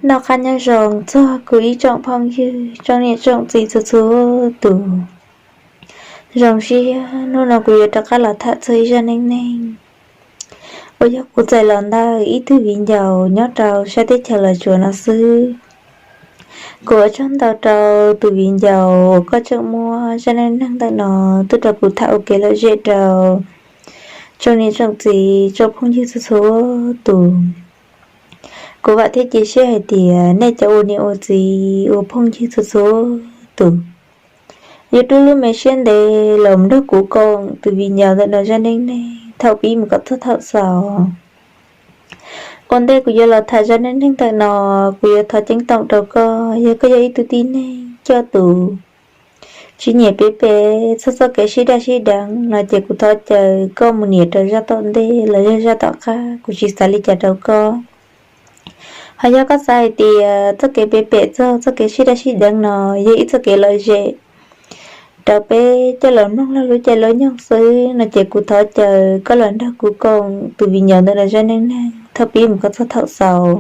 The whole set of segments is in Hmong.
Noj qab nyob zoo txog kuv ib tsoom phooj ywg, tsoom niam tsoom txiv txhua txhua tus. Zoo siab hnub no kuv yuav rov qab los tham txog ib zaj neej neeg uas yog kuv txais los ntawm ib tug viv ncaus nyob rau sab teb chaws Los Tsuas no xwb. Kuv ua tsaug ntau rau tus viv ncaus uas koj tseem muab zaj neej neeg ntawm no tuaj rau kuv tham ua kev lom zem rau tsoom niam tsoom txiv tsoom phooj ywg txhua txhua tus. Kuv vam thiab cia siab hais tias nej cov ua niam ua txiv ua phooj ywg txhua txhua tus yuav rub lub me siab ntev los nrog kuv koom tus viv ncaus ntawm no zaj neej neeg thaum pib mus kom txog thaum xaus. Ua ntej kuv yuav los tham zaj neej neeg ntawm no, kuv yuav thov ceeb toom rau koj, yog koj yog ib tug tib neeg coj tus tsis nyiam pem pem txog txoj kev sib daj sib deev no ces kuv thov caw koj mus nias rau zaj tom ntej los yog zaj tom qab, kuv tsis xav li cas rau koj. Ho yog koj xav hais tias txoj kev pem pem txog txoj kev sib daj sib deev no yog ib txoj kev lom zem rau peb coj los mloog lub caij lub nyoog xwb no ces kuv thov caw koj los nrog kuv koom tus viv ncaus ntawm no zaj neej neeg thaum pib mus kom txog thaum xaus.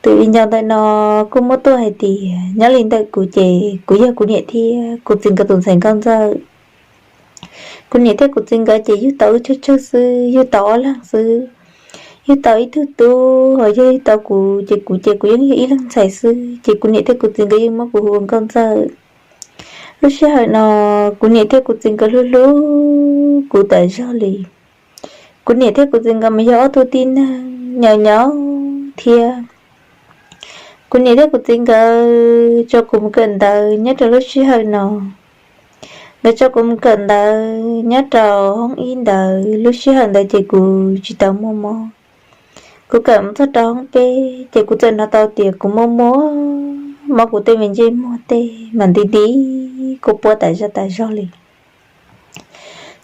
Tus viv ncaus ntawm no kuj muab tuaj hais tias nyob li ntawm kuv ces kuv yog kuv niam thiab kuv txiv nkawd tus ntxhais nkauj ntxawm. Kuv niam thiab kuv txiv nkawd ces yug tau wb tsawg tsawg xwb, yug tau ob leeg xwb. Yug tau ib tug tub, ho yog yug tau kuv ces kuv ces kuv yeej yog ib leeg ntxhais xwb, ces kuv niam thiab kuv txiv nkawd yeej muab kuv hu ua nkauj ntxawm. Lub sij hawm no kuv niam thiab kuv txiv nkawd hlub hlub kuv tas zog li. Kuv niam thiab kuv txiv nkawd mas yog ob tug tib neeg nyaum nyaum thiab. Kuv niam thiab kuv txiv nkawd tso kuv mus kawm ntawv nyob rau lub sij hawm no. Nkawd tso kuv mus kawm ntawv nyob rau hoob ib ntawd, lub sij hawm ntawd ces kuv tsis tau muaj mob. Kuv kawm mus txog rau hoob peb ces kuv txawm hnov tau tias kuv muaj mob, mob kuv tej me ntsej muag tej mas nti nti, kuv puab tas zog tas zog li.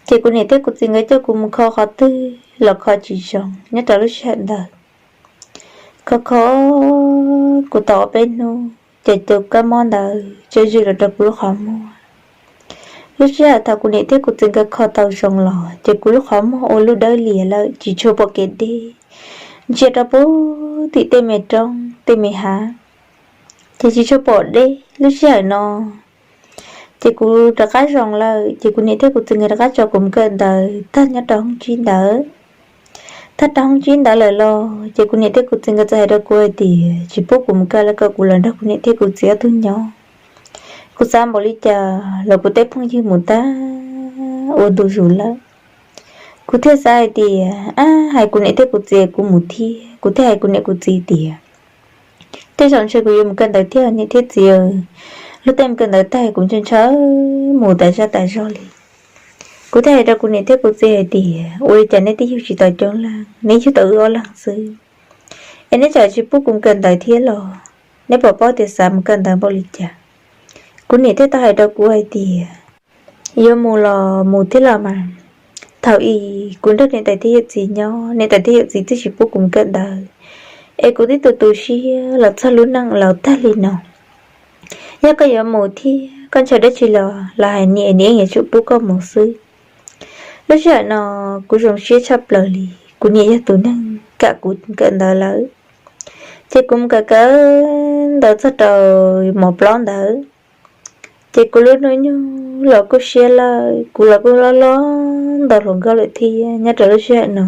Ces kuv niam thiab kuv txiv nkawd coj kuv mus kho qhov twg los kho tsis zoo nyob rau lub sij hawm ntawd. Kho kho kuv tau ob peb hnub ces tus kab mob ntawd tsa zwm los rau kuv lub qhov muag. Lub sij hawm thaum kuv niam thiab kuv txiv nkawd kho tau zoo los ces kuv lub qhov muag ua lub dawb lias lawm, tsis tshua pom kev deb, ntsia rau puag tim tej me roob tej me hav ces tsis tshua pom deb. Lub sij hawm no ces kuv rov qab zoo lawm, ces kuv niam thiab kuv txiv nkawd rov qab tso kuv mus kawm ntawv tag nyob rau hoob tsib ntawd. Tag rau hoob tsib ntawd lawm los ces kuv niam thiab kuv txiv nkawd txawm hais rau kuv hais tias tsis pub kuv mus kawm lawm, kom kuv los nrog kuv niam thiab kuv txiv ob tug nyob. Kuv xav npaum li cas los kuv tej phooj ywg mus tag ua ntu zus lawm. Kuv thiaj xav hais tias, ab, hais kuv niam thiab kuv txiv kuv mus thiab. Kuv thiaj hais kuv niam kuv txiv tias, tej zaum ntshe kuv yuav mus kawm ntawv thiab niam thiab txiv, luag tej mus kawm ntawv tag kuv ntshaw ntshaw mus tas zaj tas zog li. Kuv thiaj hais rau kuv niam thiab kuv txiv hais tias, ua li cas neb twb yug tsis tau coob leej, neb yug tau wb ob leeg xwb, es neb tseem tsis pub kuv mus kawm ntawv thiab los? Neb puas paub tias xav mus kawm ntawv npaum li cas? Kuv niam thiaj tau hais rau kuv hais tias, yuav mus los mus thiab los mas, thaum ub kuv nrog niam tais thiab yawm txiv nyob, niam tais thiab yawm txiv twb tsis pub kuv mus kawm ntawv, es kuv twb tu tu siab los txog lub neej laus tag li no. Yog koj yuav mus thiab koj ntshaw dab tsi los, los hais niam, niam yeej yuav tsum pub koj mus xwb. Lub sij hawm no kuv zoo siab tshaj plaws li, kuv niam yog tus neeg kam kuv kawm ntawv lawm. Ces kuv mus kawm kawm ntawv txog rau mos plaub ntawd, ces kuv lub hnub nyoog los kuj siab lawm, kuv los kuj loj loj ntau hluas nkauj lawm thiab. Nyob rau lub sij hawm no,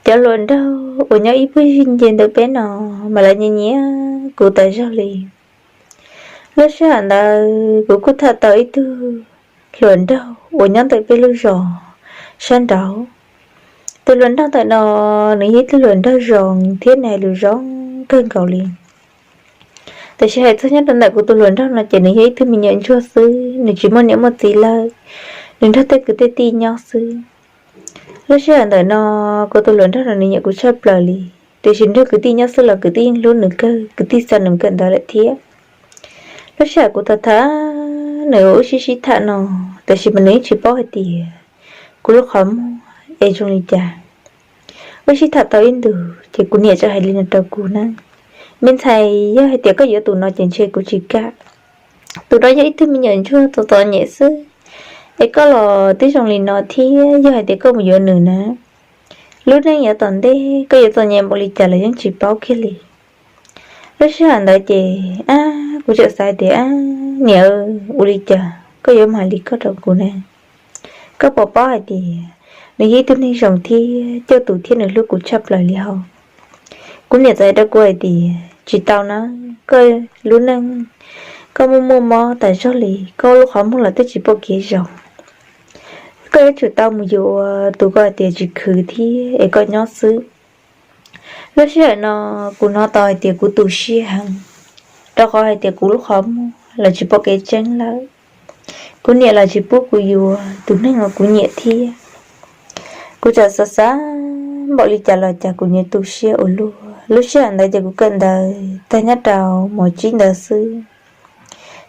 cov hluas nraug uas nyob ib puag nce ntawm peb no mas lawv nyiam nyiam kuv tas zog li. Lub sij hawm ntawd kuv kuj tham tau ib tug hluas nraug uas nyob ntawm peb lub zos sab nraud. Tus hluas nraug ntawm no, nws yog ib tug hluas nraug zoo thiab nws hais lus zoo kawg nkaus li. Tiam sis hais txog nyob rau ntawm kuv tus hluas nraug no ces nws yog ib tug me nyuam ntsuag xwb, nws tsis muaj niam muaj txiv lawm, nws nrog tej kwv tej tij nyob xwb. Lub sij hawm ntawm no, kuv tus hluas nraug no nws nyiam kuv tshaj plaws li, tiam sis nrog kwv tij nyob xwb los kwv tij yeej hlub nws kawg, kwv tij xa nws kawm ntawv lawm thiab. Lub sij hawm kuv tham tham nws uas wb sib sib tham no, tiam sis mas nws yeej tsis paub hais tias kuv lub qhov muag es zoo li cas. Wb sib tham tau ib ntus ces kuv niam txawm hais li no rau kuv na, me ntxhais, yog hais tias koj yuav tus no ces ntshe kuv tsis kam. Tus no yog ib tug me nyuam ntsuag txom txom nyem xwb, es koj los twb zoo li no thiab, yog hais tias koj mus yuav nws na, lub neej yav tom ntej koj yuav txom nyem npaum li cas los yeej tsis paub kiag li. Lub sij hawm ntawd ces kuv tseem xav tias, Ab niam, ua li cas koj yuav hais li koj rau kuv ne? Koj puas paub hais tias nws yog ib tug neeg zoo thiab coj tus thiab nws hlub kuv tshaj plaws li hos? Kuv niam txawm hais rau kuv hais tias, Tsis tau na, koj lub neej koj muaj muaj mob tas zog li, koj lub qhov muag los twb tsis pom kev zoo. Koj yuav tsum tau mus yuav tus koj hais tias tsis khwv thiab es koj nyob xwb. Lub sij hawm no kuv hnov tau hais tias kuv tu siab heev, rau qhov hais tias kuv lub qhov muag los tsis pom kev tseeb lawm. Kuv niam los tsis pub kuv yuav tus neeg uas kuv nyiam thiab. Kuv txawm xav xav npaum li cas los cas kuv nyiam tu siab ua luaj. Lub sij hawm ntawd ces kuv kawm ntawv tag nyob rau mos tsib ntawd xwb,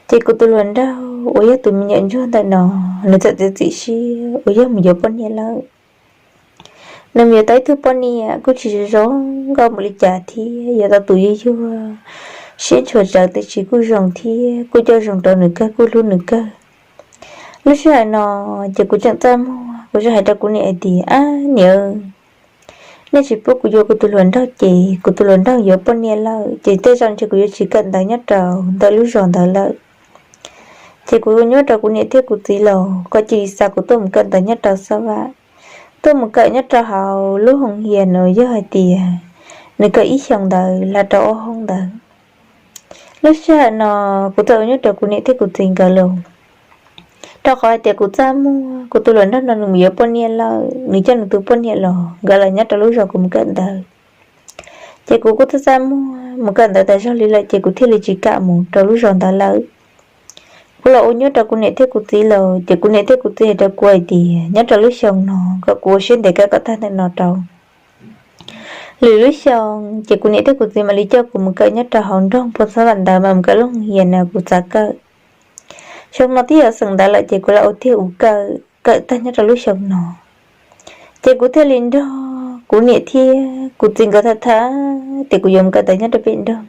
ces kuv tus hluas nraug uas yog tus me nyuam ntsuag ntawm no, nws txawm txiav txim siab uas yog mus yuav poj niam lawm. Nws mus yuav tau ib tug poj niam kuj tsis zoo nkauj npaum li cas thiab, yuav tau tus yuag yuag, siab ntshua tsawv, tab sis kuj zoo thiab kuj coj zoo rau nws kawg, kuj hlub nws kawg. Lub sij hawm no ces kuv tseem txaj muag, kuv tseem hais rau kuv niam hais tias, Ab niam, nej tsis pub kuv yuav kuv tus hluas nraug ces kuv tus hluas nraug yuav poj niam lawm ces tej zaum ntshe kuv yuav tsis kawm ntawv nyob rau ntawm lub zos ntawd lawm. Ces kuv nyuaj rau kuv niam thiab kuv txiv los kom cia li xa kuv tuaj mus kawm ntawv nyob rau Xab Vam, tuaj mus kawm nyob rau hauv lub hoo hias no yog hais tias nws kawm ib xyoos ntawd hla rau ob hoob ntawd. Lub sij hawm no kuv txawm ua nyuaj rau kuv niam thiab kuv txiv nkawd los, rau qhov hais tias kuv txaj muag, kuv tus hluas nraug no nws mus yuav poj niam lawm, nws coj nws tus poj niam los, nkawd los nyob rau lub zos kuv mus kawm ntawv. Ces kuv kuj txaj txaj muag mus kawm ntawv tas zog li lawm ces kuv thiaj li tsis kam mus rau lub zos ntawd lawm. Kuv los ua nyuaj rau kuv niam thiab kuv txiv lawm ces kuv niam thiab kuv txiv hais rau kuv hais tias nyob rau lub xyoo no kom kuv ua siab ntev kawm kom tag ntawm no rau lwm lub xyoo ces kuv niam thiab kuv txiv mam li coj kuv mus kawm nyob rau hauv nroog Phoos Xab Vam ntawd, mam mus kawm lub hoo hias no kuv txav kawm. Xyoo no twb yog xeem ntawv lawm ces kuv lam ua tiag ua kawm, kawm tag nyob rau lub xyoo no. Ces kuv thiaj li nrog kuv niam thiab kuv txiv nkawd tham tham tias kuv yuav mus kawm ntawv nyob rau pem nroog.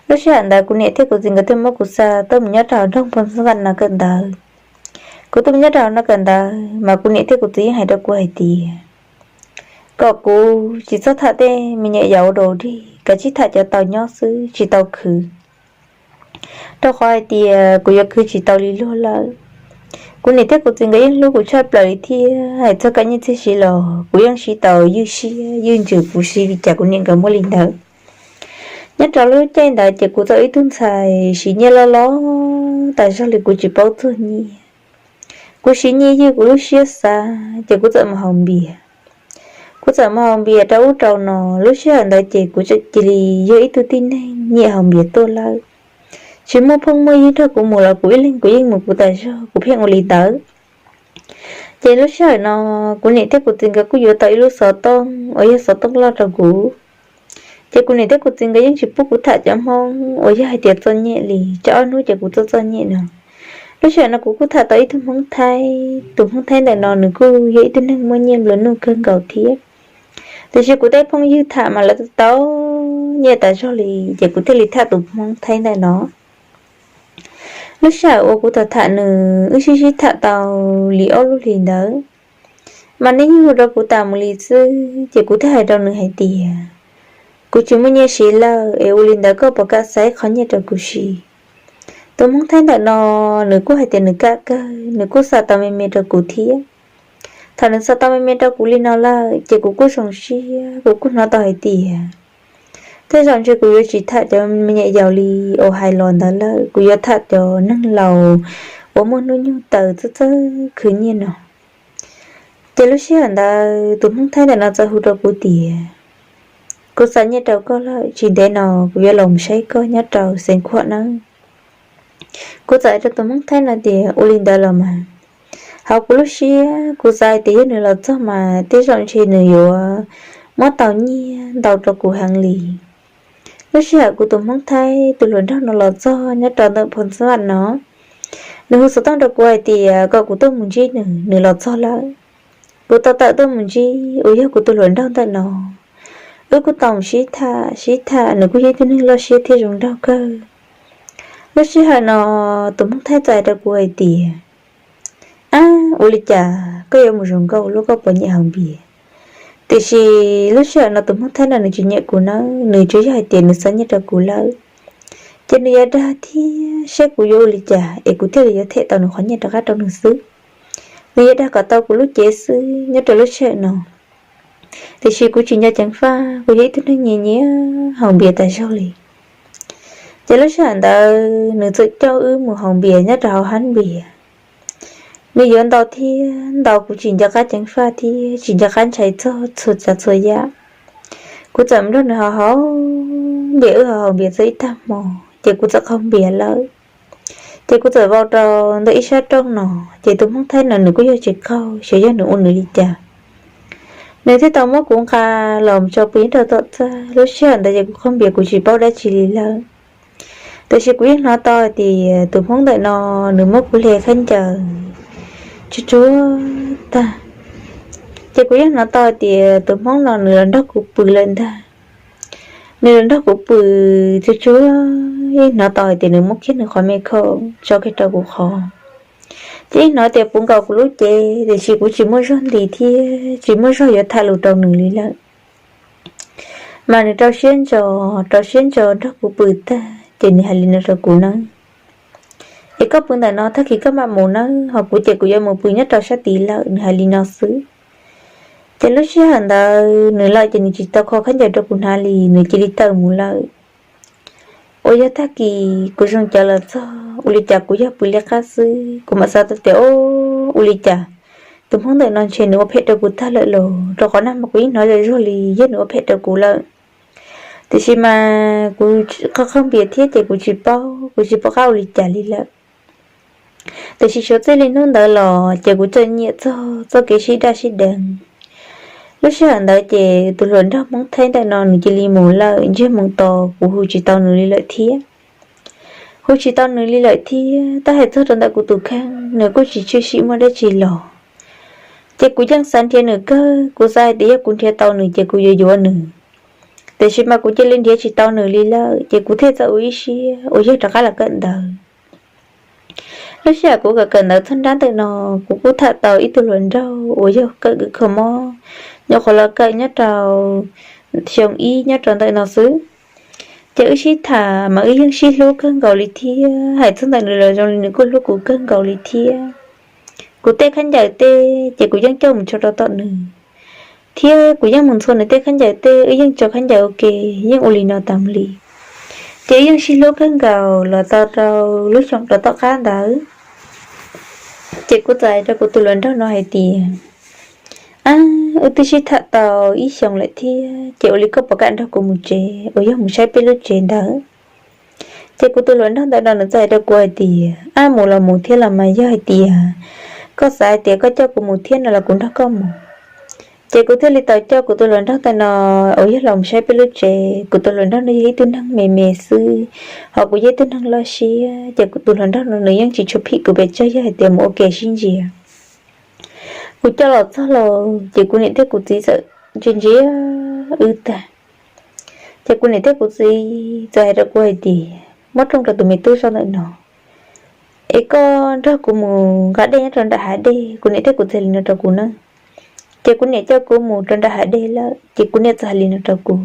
Lub sij hawm ntawd kuv niam thiab kuv txiv nkawd thiaj muab kuv xa tuaj mus nyob rau hauv nroog Phoos Xab Vam no kawm ntawv. Kuv tuaj mus nyob rau hauv no kawm ntawv mas kuv niam thiab kuv txiv yeej hais rau kuv hais tias kom kuv tsis txhob tham tej me nyuam yaus ua dog dig, kav tsij tham cov tau nyob xwb, tsis tau khwv, rau qhov hais tias kuv yuav khwv tsis tau li luag lawm. Kuv niam thiab kuv txiv nkawd yeej hlub kuv tshaj plaws li thiab hais txog kab nyiaj txiag siv los kuv yeej siv tau ywj siab ywj ntsws, kuv siv li cas kuv niam nkawd muab li ntawd. Nyob rau lub caij ntawd ces kuv txawm ib tug ntxhais siv nyiaj loj loj tas zog li kuv tsis paub txuag nyiaj. Kuv siv nyiaj ywj kuv lub siab xav ces kuv txawm mus haus npias. Kuv txawm mus haus npias rau ub rau no, lub sij hawm ntawd ces kuv txawm cia li yog ib tug tib neeg nyiam haus npias tuaj lawm. Tsis muaj phooj muaj ywg nrog kuv mus los kuv ib leeg kuv yeej mus kuv tas zog, kuv pheej ua li ntawd. Ces lub sij hawm no kuv niam thiab kuv txiv nkawd kuj yuav tau ib lub xov tooj uas yog xov tooj loj rau kuv. Ces kuv niam thiab kuv txiv nkawd yeej tsis pub kuv tham cov Hmoob uas yog hais tias txom nyem li, tsawg ob hnub ces kuv txom txom nyem no. Lub sij hawm no kuv kuj tham tau ib tug Hmoob Thaib, tus Hmoob Thaib ntawm no nws kuj yog ib tug neeg muaj nyiaj nplua nuj kawg nkaus thiab. Tiam sis kuv tej phooj ywg tham mas lawv tau nyiaj tas zog li, ces kuv thiaj li tham tus Hmoob Thaib ntawm no. Lub sij hawm uas kuv tham tham nws wb sib sib tham tau li ob lub hlis ntawd, mas nws yeej hu rau kuv tas mus li xwb, ces kuv thiaj hais rau nws hais tias, kuv tsis muaj nyiaj siv lawm es ua li ntawd koj puas kam xa ib qho nyiaj rau kuv siv? Tus Hmoob Thaib ntawm no nws kuj hais tias nws kam kawg, nws kuj xa tau me me rau kuv thiab. Thaum nws xa tau me me rau kuv li no lawm ces kuv kuj zoo siab, kuv kuj hnov tau hais tias tej zaum ntshe kuv yuav tsis tham cov me nyuam yaus li uas hais los ntawd lawm, kuv yuav tham cov neeg laus uas muaj hnub nyoog tawm txawj txawj khwv nyiaj no. Ces lub sij hawm ntawd tus Hmoob Thaib ntawm no txawm hu rau kuv tias, kuv xa nyiaj rau koj lawm, tsis ntev no kuv yuav los saib koj nyob rau Xeev Khuam nawb. Kuv txawm hais rau tus Hmoob Thaib no tias ua li ntawd los mas, hauv kuv lub siab kuv xav hais tias yog nws los txog mas tej zaum ntshe nws yuav muab tau nyiaj ntau rau kuv heev li. Lub sij hawm kuv tus Hmoob Thaib tus hluas nraug no los txog nyob rau ntawm Phoo Xab Vam no, nws hu xov tooj rau kuv hais tias kom kuv tuaj mus ntsib nws, nws los txog lawm. Kuv tau tawm tuaj mus ntsib uas yog kuv tus hluas nraug ntawm no. Wb kuj tau mus sib tham sib tham, nws kuj yog ib tug neeg loj siab thiab zoo nraug kawg. Lub sij hawm no tus Hmoob Thaib txawm hais rau kuv hais tias, ab, ua li cas koj yuav mus zoo nkauj ua luaj, koj puas nyiam haus npias? Tiam sis lub sij hawm no tus Hmoob Thaib no nws tsis nyiam kuv nawb, nws tsuas yog hais tias nws xa nyiaj rau kuv lawm, ces nws yuav dag thiab saib kuv yuav ua li cas es kuv thiaj li yuav them tau nws qhov nyiaj rov qab rau nws xwb. Nws yuav dag kom tau kuv lub cev xwb nyob rau lub sij hawm no. Tiam sis kuv tsis nco ceev faj, kuv yog ib tug neeg nyiam nyiam haus npias tas zog li. Ces lub sij hawm ntawd nws txawm coj wb mus haus npias nyob rau hauv hab npias. Nws yuav ntau thiab ntau, kuv tsis nco qab ceev faj thiab tsis nco qab ntshai txog txhua tsav txhua yam. Kuv txawm nrog nws haus haus npias, wb haus haus npias txog ib tag hmo, ces kuv txawm qaug npias lawm. Ces kuv txawm vau rau ntawm ib sab rooj no, ces tus Hmoob Thaib no nws kuj yog tsis qaug, xyov yog nws ua nws li cas, nws thiaj tau muab kuv nqa los tso pw nyob rau tom txaj. Lub sij hawm ntawd ces kuv qaug npias kuv tsis paub dab tsi li lawm. Tiam sis kuv yeej hnov tau hais tias tus Hmoob ntawm no nws muab kuv hle khaub ncaws tsuag tsuag tag. Ces kuv yeej hnov tau hais tias tus Hmoob no nws los nrog kuv pw lawm ntag. Nws los nrog kuv pw tsuag tsuag, yeej hnov tau hais tias nws muab kiag nws qhov me khau tso kiag rau kuv qhov. Ces yeej hnov tias puv nkaus kuv lub cev, tiam sis kuv tsis muaj zog nti thiab tsis muaj zog yuav tham lus rau nws li lawm. Mas nws rau siab ntso, rau siab ntso nrog kuv pw tag ces nws hais li no rau kuv nawb: Es koj pw ntawm no, tag kis koj mam mus nawb, ho kuv ces kuv yuav mus pw nyob rau sab tid lawm. Nws hais li no xwb. Ces lub sij hawm ntawd nws lawm ces nws tsis tau kho khaub ncaws rau kuv hnav li, nws cia li tawm mus lawm. Uas yog tag kis kuv zoo cawv los txog ua li cas kuv yog pw liab qab xwb, kuv mam xav tau tias, o, ua li cas tus Hmoob ntawm no ntshe nws ua phem rau kuv tag lawm los, rau qhov nag hmo kuv yeej hnov zoo zog li yog nws ua phem rau kuv lawm. Tiam sis mas kuv qaug qaug npias thiab ces kuv tsis paub, kuv tsis pom qab ua li cas li lawm. Tiam sis suav txij li hnub ntawd los ces kuv txawm nyiam txog txoj kev sib daj sib deev. Lub sij hawm ntawd ces tus hluas nraug Hmoob Thaib ntawm no nws cia li mus lawm, ntsiag mus tos kuv hu tsis tau nws li lawm thiab. Hu tsis tau nws li lawm thiab, tab hais txog rau ntawm kuv tus kheej nws kuj tsis tshwm sim muaj dab tsi los. Ces kuv yeej xav nrhiav nws kawg, kuv xav hais tias yog kuv nrhiav tau nws ces kuv yuav yuav nws. Tiam sis mas kuv cia li nrhiav tsis tau nws li lawm, ces kuv thiaj txawm ua ib siab uas yog rov qab los kawm ntawv. Lub sij hawm kuv kawm kawm ntawv txog nrab ntawm no, kuv kuj tham tau ib tug hluas nraug uas yog kawm kawm kho mob, nyuam qhuav los kawm nyob rau xyoo ib nyob rau ntawm no xwb. Ces wb sib tham mas wb yeej sib hlub kawg nkaus li thiab, hais txog ntawm nws los zoo li nws kuj hlub kuv kawg nkaus li thiab. Kuv tej khaub ncaws tej ces kuv yeej coj mus tso rau tom nws, thiab kuv yeej mus ntxhua nws tej khaub ncaws tej, wb yeej tso khaub ncaws ua ke, yeej ua li no tas mus li. Ces wb yeej sib hlub kawg nkaus los tau rau lub xyoo rov tom qab ntawd. Ces kuv txawm hais rau kuv tus hluas nraug no hais tias, ab, wb twb sib tham tau ib xyoos lawm thiab, ces ua li koj puas kam nrog kuv mus tsev uas yog mus saib peb lub tsev ntawd? Ces kuv tus hluas nraug ntawm no nws txawm hais rau kuv hais tias, ab, mus los mus thiab los mas yog hais tias koj xav hais tias koj coj kuv mus thiab no los kuv nrog koj mus. Ces kuv thiaj li tau coj kuv tus hluas nraug ntawm no uas yog los mus saib peb lub tsev. Kuv tus hluas nraug no yog ib tug neeg me me xwb, ho kuv yog ib tug neeg loj siab, ces kuv tus hluas nraug no nws yeej tsis tshua phim kuv pes tsawg yog hais tias mus ua ke sib ntsia. Kuv coj los txog los ces kuv niam thiab kuv txiv txawm ntsia ntsia wb tag. Ces kuv niam thiab kuv txiv txawm hais rau kuv hais tias, muab rooj rau tus me tub zoj ntawm no, es koj nrog kuv mus nqa dej nyob rau nram hav dej. Kuv niam thiab kuv txiv hais li no rau kuv na. Ces kuv niam coj kuv mus rau nram hav dej lawm, ces kuv niam txawm hais li no rau kuv,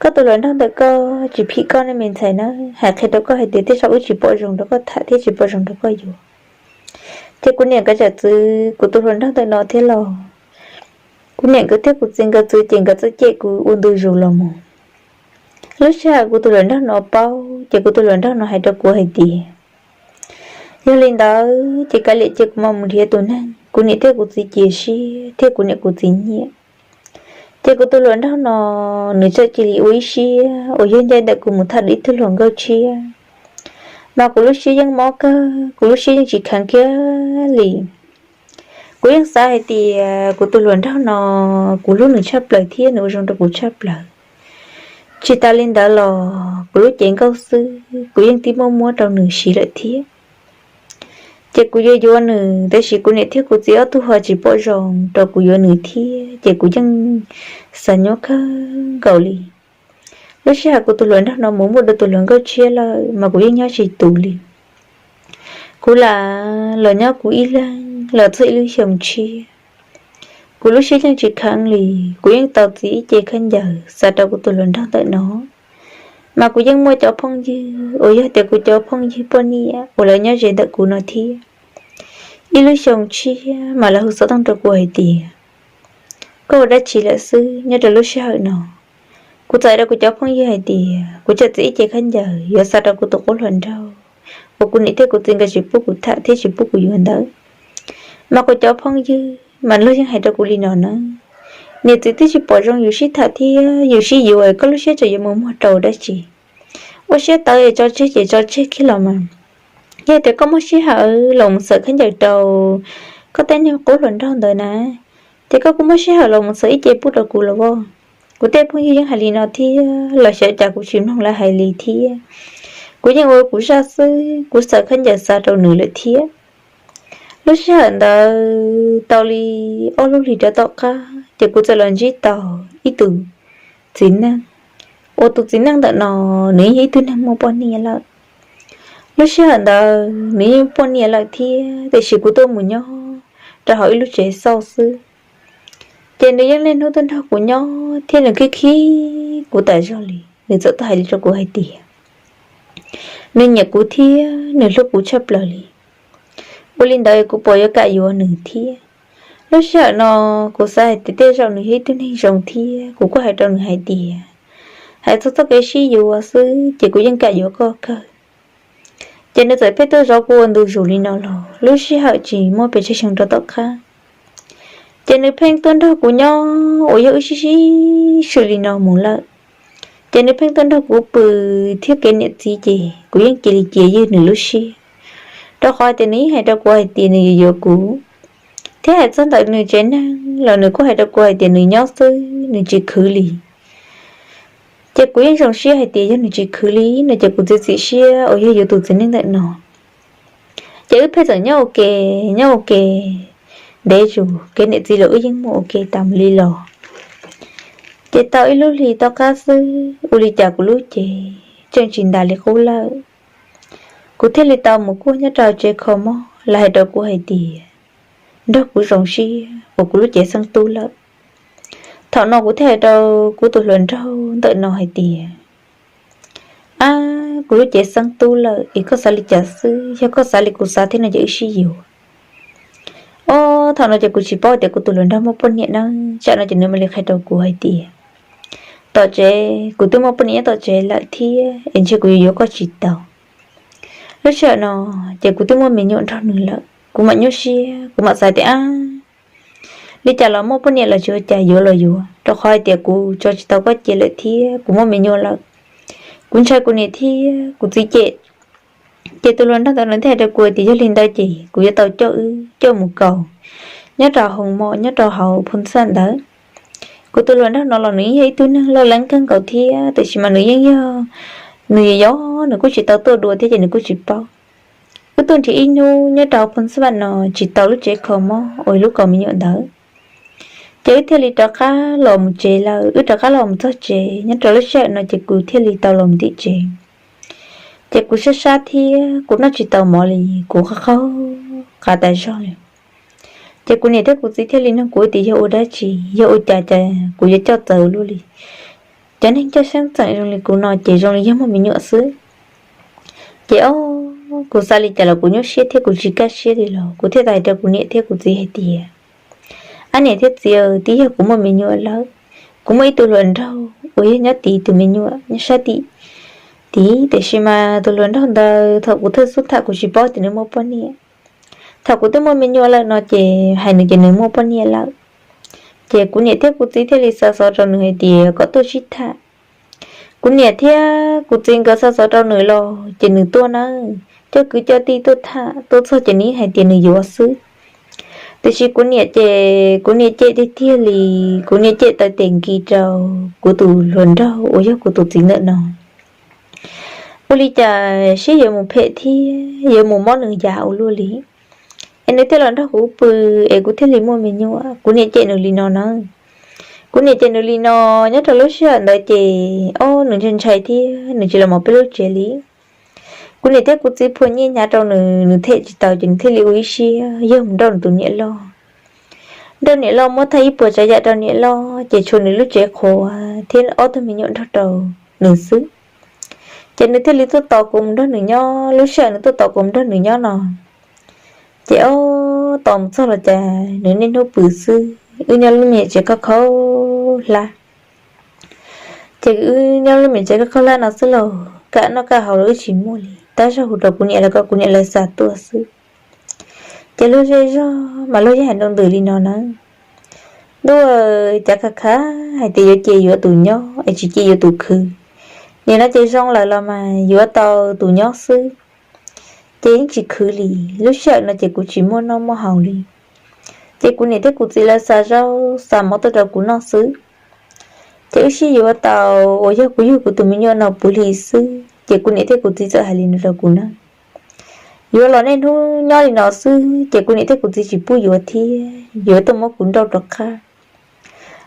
koj tus hluas nraug ntawm koj tsis phim koj ne me ntxhais na, hais qhia rau koj hais tias tej zaum wb tsis pom zoo rau koj tham thiab tsis pom zoo rau koj yuav. Ces kuv niam nkawd txawm txwv kuv tus hluas nraug ntawm no thiab los, kuv niam nkawd thiab kuv txiv nkawd txwv ces nkawd txawm cem kuv ua ntu zus los mus. Lub sij hawm kuv tus hluas nraug no paub ces kuv tus hluas nraug no hais rau kuv hais tias, yog li ntawd ces kav liam cia kuv mam mus nrhiav tus neeg kuv niam thiab kuv txiv cia siab thiab kuv niam kuv txiv nyiam. Ces kuv tus hluas nraug no nws txawm cia li ua ib siab uas yog ncaim ntawm kuv mus tham ib tug hluas nkauj tshiab. Mas kuv lub siab yeej mob kawg, kuv lub siab yeej tsis kheev kiag li. Kuv yeej xav hais tias kuv tus hluas nraug no, kuv hlub nws tshaj plaws thiab nws ua zoo rau kuv tshaj plaws. Tsis tas li ntawd los kuv lub cev nkauj xwb kuv yeej tib muab muab rau nws siv lawm thiab. Ces kuv yuav yuav nws, tab sis kuv niam thiab kuv txiv ob tug ho tsis pom zoo rau kuv yuav nws thiab, ces kuv yeej xav nyuaj kawg nkaus li. Lub sij hawm kuv tus hluas nraug no mus muaj dua tus hluas nkauj tshiab lawm mas kuv yeej nyob tsis tus li. Kuv lam los nyob kuv ib leeg los txog ib lub xyoo tshiab. Kuv lub siab yeej tsis kheev li, kuv yeej tau txiv ib ce khaub ncaws xa rau kuv tus hluas nraug ntawm no. Mas kuv yeej muaj cov phooj ywg uas yog tias kuv cov phooj ywg poj niam uas lawv nyob ze ntawm kuv no thiab. Ib lub xyoo tshiab mas lawv hu xov tooj rau kuv hais tias, koj ua dab tsi lawm xwb nyob rau lub sij hawm no? Kuv txawm hais rau kuv cov phooj ywg hais tias kuv coj txiv ib ce khaub ncaws yuav xa rau kuv tus qub hluas nraug uas kuv niam thiab kuv txiv nkawd tsis pub kuv tham thiab tsis pub kuv yuav ntawd. Mas kuv cov phooj ywg mas luag yeej hais rau kuv li no na, niam txiv twb tsis pom zoo yus sib tham thiab yus sib yuav, koj lub siab tseem yuav mus muag rau dab tsi? Ua siab tawv es tso tseg ces tso tseg kiag los mas. Yog tias koj muaj sij hawm los mus xaws khaub ncaws rau koj tej niag qub hluas nraug ntawd na, ces koj kuj muaj sij hawm los mus xaws ib ce pub rau kuv los as. Kuv tej phooj ywg yeej hais li no thiab los xyov cas kuv tsis mloog lawv hais li thiab. Kuv yeej ua kuv zaj xwb, kuv xaws khaub ncaws xa rau nws lawm thiab. Lub sij hawm ntawd tau li ob lub hlis rau tom qab ces kuv txawm los ntsib tau ib tus txiv neej, uas tus txiv neej ntawm no nws yog ib tug neeg muaj poj niam lawm. Lub sij hawm ntawd nws yeej poj niam lawm thiab, tiam sis kuv tuaj mus nyob rau hauv ib lub tsev xauj xwb. Ces nws yeej niaj hnub tuaj nrog kuv nyob thiab nws khib khib kuv tas zog li. Nws txawm tuaj hais li rau kuv hais tias nws nyiam kuv thiab nws hlub kuv tshaj plaws li. Ua li ntawd kuv puas yuav kam yuav nws thiab? Lub sij hawm no kuv xav hais tias tej zaum nws yog ib tug neeg zoo thiab kuv kuj hais rau nws hais tias, hais txog txoj kev sib yuav xwb ces kuv yeej kam yuav koj kawg. Ces nws txawm pheej tuaj zov kuv ua ntu zus li no los lub sij hawm tsis muaj pes tsawg xyoo rau tom qab, ces nws pheej tuaj nrog kuv nyob uas yog wb sib sib swm li no mus lawm. Ces nws pheej tuaj nrog kuv pw thiab kev niam txiv ces kuv yeej cia li cia ywj nws lub siab, rau qhov tias nws yeej hais rau kuv hais tias nws yuav yuav kuv. Thiab hais txog ntawm nws tsev neeg los nws kuj hais rau kuv hais tias nws nyob xwb nws tsis khwv li. Ces kuv yeej zoo siab hais tias yog nws tsis khwv li no ces kuv txiav txim siab uas yog yuav tus txiv neej ntawm no. Ces wb pheej txawm nyob ua ke, nyob ua ke ntev zus, kev niam txiv los wb yeej muaj ua ke tas li los. Ces tau ib lub hlis tom qab xwb ua li cas kuv lub cev tseem tsis ntas li qub lawm. Kuv thiaj li tau mus kuaj nyob rau tsev kho mob, lawv hais rau kuv hais tias nrog kuv zoo siab uas kuv lub cev xeeb tub lawm. Thaum no kuv thiaj hais rau kuv tus hluas nraug ntawm no hais tias, ab, kuv lub cev xeeb tub lawm es koj xav li cas xwb? Yog koj xav li kuv xav thiab no ces wb sib yuav. Ob, thaum no ces kuv tsis paub tias kuv tus hluas nraug muaj poj niam na, tsam no ces nws mam li qhia rau kuv hais tias tom tsev, kuv twb muaj poj niam nyob tom tsev lawm thiab es ntshe kuv yuav yuav koj tsis tau. Lub sij hawm no ces kuv twb muaj me nyuam nrog nws lawm, kuv mam nyuaj siab, kuv mam xav tias, ab, li cas los muaj poj niam los tsis ua cas, yuav los yuav, rau qhov hais tias kuv tso tsis tau koj ce lawm thiab kuv muaj me nyuam lawm. Kuv ntshai kuv niam thiab kuv txiv cem. Ces tus hluas nraug ntawd nws thiaj hais rau kuv tias yog li ntawd ces kuv yuav tau coj wb coj mus kaus nyob rau hoo mom nyob rau hauv phoo xaj ntawd. Kuv tus hluas nraug no los nws yeej yog ib tug neeg loj leeb kawg nkaus thiab, tiam sis mas nws yeej yog, nws yog, nws kuj tsis tau tuaj dua thiab ces nws kuj tsis paub. Wb tuaj nrhiav ib hnub nyob rau phoo xaj no tsis tau lub tsev kho mob uas lub kaus me nyuam ntawd. Ces wb thiaj li rov qab los mus tsev lawm. Wb rov qab los mus txog tsev, nyob rau lub sij hawm no ces kuv thiaj li tau los mus tim tsev. Ces kuv sab sab thiab kuv noj tsis tau mov li, kuv qaug qaug qa tas zog li. Ces kuv niam thiab kuv txiv thiaj li nug kuv tias yog ua dab tsi, yog ua cas cas kuv yuav coj txawv ua luaj li. Cov neeg coj xeeb txheem zoo li kuv no ces zoo li yog muaj me nyuam xwb. Ces ob, kuv xav li cas los kuv nyuaj siab thiab kuv tsis kaj siab li los kuv thiaj hais rau kuv niam thiab kuv txiv hais tias, ab niam thiab txiv, twb yog kuv muaj me nyuam lawm. Kuv muaj ib tug hluas nraug uas yog nyob tim tus me nyuam nyob sab tim, tid, tiam sis mas tus hluas nraug ntawd thaum kuv thawj xub tham kuv tsis paub tias nws muaj poj niam. Thaum kuv twb muaj me nyuam lawm no ces hais nws ces nws muaj poj niam lawm. Ces kuv niam thiab kuv txiv thiaj li xa xov rau nws hais tias kom tuaj sib tham. Kuv niam thiab kuv txiv nkawd xa xov rau nws los ces nws tuaj nawb, coj kwv coj tij tuaj tham, tuaj txog ces nws hais tias nws yuav xwb. Tiam sis kuv niam ces kuv niam cem tiag tiag li, kuv niam cem taw tes nkis rau kuv tus hluas nraug uas yog kuv tus txiv ntawm no. Ua li cas siab yuav mus phem thiab yuav mus mob nws yam ua luaj li, es nws thiaj los nrog kuv pw, es kuv thiaj li muaj me nyuam. Kuv niam cem nws li no na. Kuv niam cem nws li no, nyob rau lub sij hawm ntawd ces ob, nws ntshai ntshai thiab nws tsis los mus peb lub tsev li. Kuv niam thiab kuv txiv phua nyiaj hnyav rau nws, nws them tsis tau ces nws thiaj li ua ib siab yog mus nrauj nws tus niam loj. nrog niam loj muab thaj ib puas tsav yam rau niam loj ces tshuav nws lub tsev qhuav thiab ob tug me nyuam nrog rau nws xwb. Ces nws thiaj li tuaj tos kuv mus nrog nws nyob, lub sij hawm nws tuaj tos kuv mus nrog nws nyob no ces ob tos mus txog los cas nws niaj hnub pw xwb, wb nyob lub me nyuam tsev khaub khaub hlab. Ces wb nyob lub me nyuam tsev khaub khaub hlab no xwb los kaj noj kaj haus los wb tsis muaj li, tab zog hu rau kuv niam los kom kuv niam lawv xa tuaj xwb. Ces luag zej zog mas luag yeej hais nroo ntws li no na. Ntuj, cav khav khav hais tias yuav cia yuav tus nyob es tsis cia yuav tus khwv. Nim no ces zoo lawm los mas yuav tau tus nyob xwb. Ces yeej tsis khwv li, lub sij hawm no ces kuv tsis muaj noj muaj haus li. Ces kuv niam thiab kuv txiv lawv xa zaub xa mov tuaj rau kuv noj xwb. Ces wb sib yuav tau uas yog kuv yug kuv tus me nyuam no puv hli xwb ces kuv niam thiab kuv txiv txawm hais li no rau kuv na. Yuav los niaj hnub nyob li no xwb ces kuv niam thiab kuv txiv tsis pub yuav thiab, yuav tuaj muab kuv nrauj rov qab.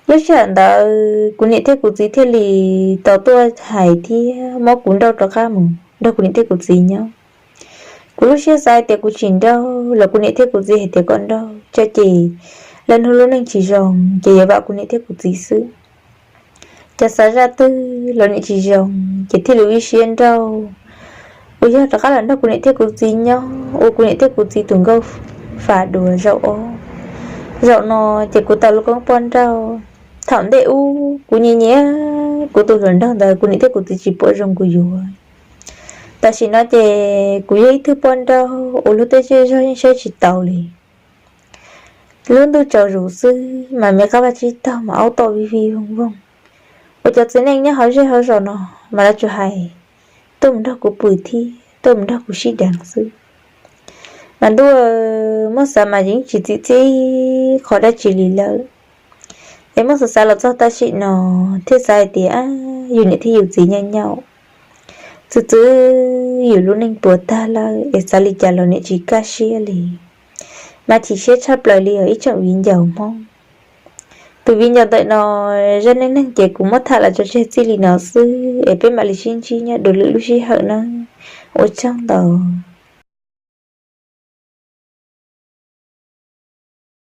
Lub sij hawm ntawd kuv niam thiab kuv txiv thiaj li tau tuaj hais thiab muab kuv nrauj rov qab mus nrog kuv niam thiab kuv txiv nyob. Kuv lub siab xav hais tias kuv tsis nrauj los kuv niam thiab kuv txiv hais tias kom nrauj, tsam ces lawv hnub lub neej tsis zoo ces yuav vam kuv niam thiab kuv txiv xwb. Ces xav zaj twg los niam tsis zoo, ces thiaj li ua ib siab nrauj uas yog rov qab los nrog kuv niam thiab kuv txiv nyob ua kuv niam thiab kuv txiv tus nkauj fa dua zaum ob. Zaum no ces kuv tau lub koob poj nrauj. Thaum ntej ub kuv nyiam nyiam kuv tus hluas nraug ntawd, kuv niam thiab kuv txiv tsis pom zoo kuv yuav. Tam sim no ces kuv yog ib tug poj nrauj uas luag tej zej zog yeej saib tsis taus li. Lub ntuj tsaus zus xwb mas me qab vaj tsib taug mas aub tom vij vij voog voog, uas cov txiv neej nyob hauv zej hauv zos no mas lawv tsuas hais tuaj mus nrog kuv pw thiab tuaj mus nrog kuv sib deev xwb. Mas ntuj, muab xav mas yeej tsis txim txim qhov dab tsi li lawm. Es muab xav xav los txog tam sim no thiaj xav hais tias yus niam thiab yus txiv nyob nyob txwv txwv yus lub neej puas tag lawm es xav li cas los niam tsis kaj siab li. Mas chim siab tshaj plaws li os ib tsoom viv ncaus Hmoob. Tus viv ncaus ntawm no zaj neej neeg ces kuv muab tham los tso tseg txij li no xwb es peb mam li sib ntsib nyob dua lwm lub sij hawm nawb. Ua tsaug ntau.